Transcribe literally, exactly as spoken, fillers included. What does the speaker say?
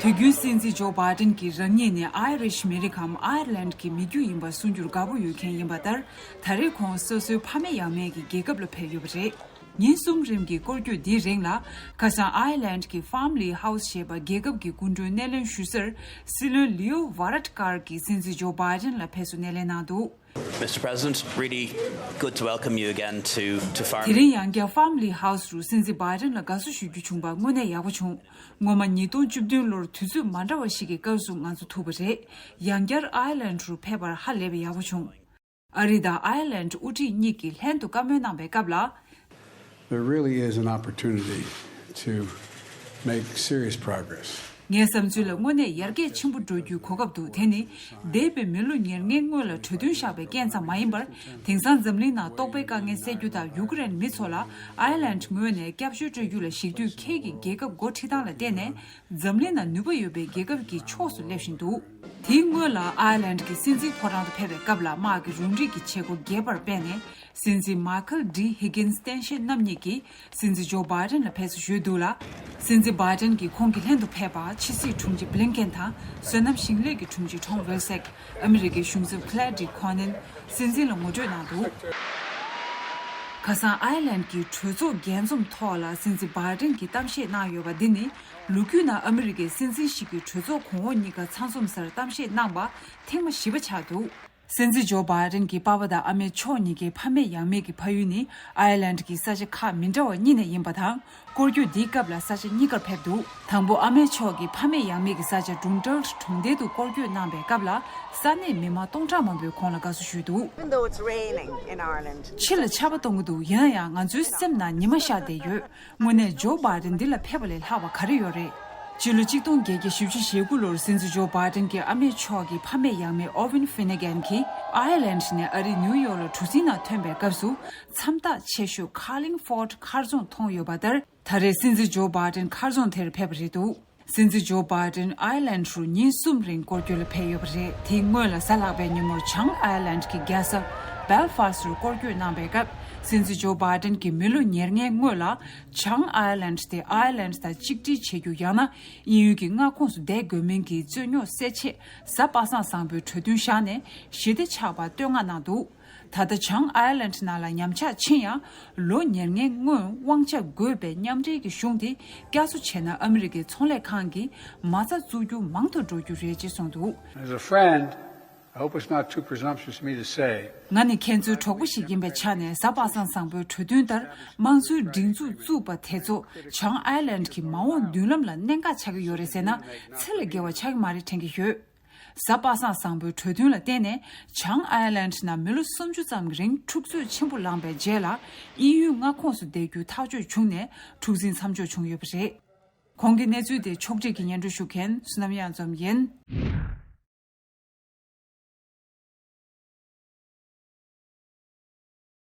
དུས་རྒྱུན་སྲིད་འཛིན་ཇོ་བྷའི་ཏན་གྱིས་རང་ཉིད་ནི་ཨའི་རིཤ་མི་རིགས་གམ་ཨའི་རི་ལན་གྱི་མི་རྒྱུད་ཡིན་པ་གསུང་རྒྱུར་དགའ་པོ་ཡོད་མཁན་ཡིན་པ་ལྟར། ད་རེས་ཁོང་སོ་སོའི་ཕ་མེས་ཡང་མེས་ཀྱི་རྒྱལ་ཁབ་ལ་ཕེབས་ཡོད་པ་རེད། ཉིན་གསུམ་རིང་གི་སྐོར་སྐྱོད་འདིའི་རིང་ལ། ཁ་སང་ཨའི་ལན་གྱི་ཧྥམ་ལི་ཧའུ་སི་ཞེས་པ་རྒྱལ་ཁབ་ཀྱི་སྐུ་མགྲོན་སྣེ་ལེན་ཞུ་སར། སྲིད་བློན་ལིའོ་ཝ་རད་ཀར་གྱིས་སྲིད་འཛིན་ཇོ་བྷའི་ཏན་ལ་ཕེབས་བསུ་སྣེ་ལེན་གནང་འདུག། Mister President, really good to welcome you again to, to Farm. དེ་རིང་ཡང་བསྐྱར་ཧྥམ་ལི་ཧའུ་སི་རུ་སྲིད་འཛིན་བྷའི་ཏན་ལ་དགའ་བསུ་ཞུ་རྒྱུ་བྱུང་བ་དངོས་གནས་ཡག་པོ་བྱུང་། སྔོན་མ་ཉིས་སྟོང་བཅུ་བདུན་ལོར་དུས་ཚོད་མ་འདྲ་བ་ཞིག་གི་སྐབས་སུ་ང་ཚོ་ཐུག་པ་རེད། ཡང་བསྐྱར་ཨའི་ལན་རུ་ཕེབས་པར་ཧ་ལས་པའི་ཡག་པོ་བྱུང་། ཨ་རི་དང་ཨའི་ལན་དབུ་ཁྲིད་གཉིས་ཀྱིས་ལྷན་དུ་བཀའ་མོལ་གནང་པའི་སྐབས་ལ། There really is an opportunity to make serious progress. ངའི་བསམ་ཚུལ་ལ་དངོས་གནས་ཡར་རྒྱས་ཆེན་པོ་འགྲོ་རྒྱུའི་གོ་སྐབས་འདུག། དེ་ནི་འདས་པའི་མི་ལོ་ཉེར་ལྔའི་སྔོན་ལ་གྲོས་མཐུན་བཞག་པའི་རྐྱེན་ཙམ་མ་ཡིན་པར། དེང་སང་འཛམ་གླིང་ནང་ལྟོགས་པའི་དཀའ་ངལ་སེལ་རྒྱུ་དང་ཡུ་ཀེ་རེན་མི་ཚོ་ལ་ཨའི་ལན་ངོས་ནས་སྐྱབས་བཅོལ་སྤྲོད་རྒྱུ་ལ་གཞིགས་དུས། ཁྱེད་ཀྱི་རྒྱལ་ཁབ་འགོ་ཁྲིད་སྟངས་ལ་བརྟེན་ནས་འཛམ་གླིང་ནང་ནུས་པ་ཡོད་པའི་རྒྱལ་ཁབ་ཀྱི་ཕྱོགས་སུ་སླེབས་བཞིན་འདུག། དེའི་སྔོན་ལ་ཨའི་ལན་གྱི་སྲིད་འཛིན་ཁོ་རང་དུ་ཕེབས་པའི་སྐབས་ལ་དམག་གི་རུ་སྒྲིག་གི་བྱེད་སྒོ་རྒྱས་པར་སྤེལ་ནས། སྲིད་འཛིན་མཱ་ཁལ་ཌི་ཧི་གིན་སི་བསྟན་ཤེས་རྣམ་གཉིས་ཀྱིས་སྲིད་འཛིན་ཇོ་བྷའི་ཏན་ལ་ཕེབས་བསུ་ཞུས་འདུག་ལ། སྲིད་འཛིན་བྷའི་ཏན་གྱིས་ཁོང་གི་ལྷན་དུ་ཕེབས་པ་ཕྱི་སྲིད་དྲུང་ཆེ་བྷི་ལིན་ཀེན་དང་། སོ་ནམ་ཞིང་ལས་ཀྱི་དྲུང་ཆེ་ཊོམ་ཝིལ་སེག། ཨ་མི་རི་ཀའི་གཞུང་ཚབ་ཁི་ལེ་ཌི་ཁོ་ནན་སྲིད་འཛིན་ལ་ངོ་སྤྲོད་གནང་འདུག། ཁ་སང་ཨའི་ལན་གྱི་གྲོས་ཚོགས་རྒྱས་འཛོམས་ཐོག་ལ་སྲིད་འཛིན་བྷའི་ཏན་གྱིས་གཏམ་བཤད་གནང་ཡོད་པ་འདི་ནི། ལོ་རྒྱུས་ནང་ཨ་མི་རི་ཀའི་སྲིད་འཛིན་ཞིག་གིས་གྲོས་ཚོགས་གོང་འོག་གཉིས་ཀ་ཚང་འཛོམས་སར་གཏམ་བཤད་གནང་པ་ཐེངས་མ་བཞི་པ་ཆགས་འདུག། སྲིད་འཛིན་ཇོ་བྷའི་ཏན་གྱི་པ་ཕ་དང་ཨ་མའི་ཕྱོགས་གཉིས་ཀའི་ཕ་མེས་ཡང་མེས་ཀྱི་ཕ་ཡུལ་ནི་ཨའི་ལན་གྱི་ས་ཆ་ཁག་མི་འདྲ་བ་གཉིས་ནས་ཡིན་པ་དང་། སྐོར་སྐྱོད་འདིའི་སྐབས་ལ་ས་ཆ་གཉིས་ཀར་ཕེབས་འདུག། དང་པོ་ཨ་མའི་ཕྱོགས་ཀྱི་ཕ་མེས་ཡང་མེས་ཀྱི་ས་ཆ་ཌུང་ཌལ་གྲོང་རྡལ་དུ་སྐོར་སྐྱོད་གནང་པའི་སྐབས་ལ། ས་གནས་མི་མང་སྟོང་ཕྲག་མང་པོས་ཁོང་ལ་དགའ་བསུ་ཞུས་འདུག། Even though it's raining in Ireland. ཕྱི་ལ་ཆར་པ་གཏོང་གི་འདུག། ཡིན་ན་ཡང་ང་ཚོའི་སེམས་ནང་ཉི་མ་ཤར་བསྡད་ཡོད། དངོས་གནས་ཇོ་བྷའི་ཏན་འདི་ལ་ཕེབས་པ་ལས་ལྷག་པ་ག་རེ་ཡོད་རེད། སྤྱི་ལོ་གཅིག་སྟོང་བརྒྱད་བརྒྱ་བཞི་བཅུ་ཞེ་དགུ་ལོར་སྲིད་འཛིན་ཇོ་བྷའི་ཏན་གྱི་ཨ་མའི་ཕྱོགས་ཀྱི་ཕ་མེས་ཡང་མེས་ཨོ་ཝིན་ཧྥི་ནི་གན་གྱིས་ཨའི་ལན་ནས་ཨ་རིའི་ནིའུ་ཡོག་ལ་གྲུ་གཟིངས་ནང་ཐོན་པའི་སྐབས་སུ། མཚམས་རྟགས་ཆེ་ཤོས་ཁ་ལིང་ཧྥོར་ཌི་མཁར་རྫོང་མཐོང་ཡོད་པ་ལྟར། ད་རེས་སྲིད་འཛིན་ཇོ་བྷའི་ཏན་མཁར་རྫོང་དེར་ཕེབས་པ་རེད་འདུག། སྲིད་འཛིན་ཇོ་བྷའི་ཏན་ཨའི་ལན་རུ་ཉིན་གསུམ་རིང་སྐོར་སྐྱོད་ལ་ཕེབས་ཡོད་པ་རེད། དེའི་སྔོན་ལ་གཟའ་ལྷག་པའི་ཉིན་མོར་བྱང་ཨའི་ལན་གྱི་རྒྱལ་ས་སྦེལ་ཧྥ་སི་ཊི་རུ་སྐོར་སྐྱོད་གནང་པའི་སྐབས། སྲིད་འཛིན་ཇོ་བྷའི་ཏན་གྱིས་མི་ལོ་ཉེར་ལྔའི་སྔོན་ལ་བྱང་ཨའི་ལན་དེ་ཨའི་ལན་དང་གཅིག་སྒྲིལ་བྱེད་རྒྱུ། ཡང་ན་དབྱིན་ཡུལ་གྱི་མངའ་ཁོངས་སུ་བསྡད་དགོས་མིན་གྱི་རྩོད་རྙོག་སེལ་ཆེད། གཟའ་པ་སངས་བཟང་པོའི་གྲོས་མཐུན་བཞག་ནས་ཞི་བདེ་ཆགས་པར་བསྟོད་བསྔགས་གནང་འདུག། ད་ལྟ་བྱང་ཨའི་ལན་ནང་ལ་ཉམས་ཆག་ཕྱིན་ཡང་། ལོ་ཉེར་ལྔའི་སྔོན་དབང་ཆ་དགོས་པའི་མཉམ་འབྲེལ་གྱི་གཞུང་དེ་བསྐྱར་གསོ་བྱས་ན། ཨ་མི་རི་ཀའི་ཚོང་ལས་ཁང་གིས་མ་རྩ་བཙུགས་རྒྱུ་མང་དུ་འགྲོ་རྒྱུ་རེད་ཅེས་གསུངས་འདུག། As a friend, I hope it's not too presumptuous of me to say. ང་ནི་ཁྱེད་ཚོའི་གྲོགས་པོ་ཞིག་ཡིན་པའི་ཆ་ནས། གཟའ་པ་སངས་བཟང་པོའི་གྲོས་མཐུན་ལྟར་དམངས་གཙོའི་སྒྲིག་འཛུགས་བཙུགས་པ་དེ་ཚོ་བྱང་ཨའི་ལན་གྱི་མ་འོངས་མདུན་ལམ་ལ་གནད་འགག་ཆགས་ཀྱི་ཡོད་རེད་ཟེར་ན། ཚད་ལས་བརྒལ་བ་ཆགས་ཀྱི་མ་རེད་དྲན་གྱི་ཡོད། གཟའ་པ་སངས་བཟང་པོའི་གྲོས་མཐུན་ལ་བརྟེན་ནས། བྱང་ཨའི་ལན་ནང་མི་ལོ་སུམ་ཅུ་ཙམ་གྱི་རིང་འཁྲུག་རྩོད་ཆེན་པོ་ལངས་པའི་རྗེས་ལ། དབྱིན་ཡུལ་མངའ་ཁོངས་སུ་བསྡད་རྒྱུ་ཐག་གཅོད་བྱུང་ནས། འཁྲུག་འཛིང་མཚམས་འཇོག་བྱུང་ཡོད་པ་རེད། གོང་གི་གནས་ཚུལ་དེ་ཕྱོགས་སྒྲིག་གིས་སྙན་སྒྲོན་ཞུ་མཁན་བསོད་ནམས་གཡང་འཛོམས་ཡིན།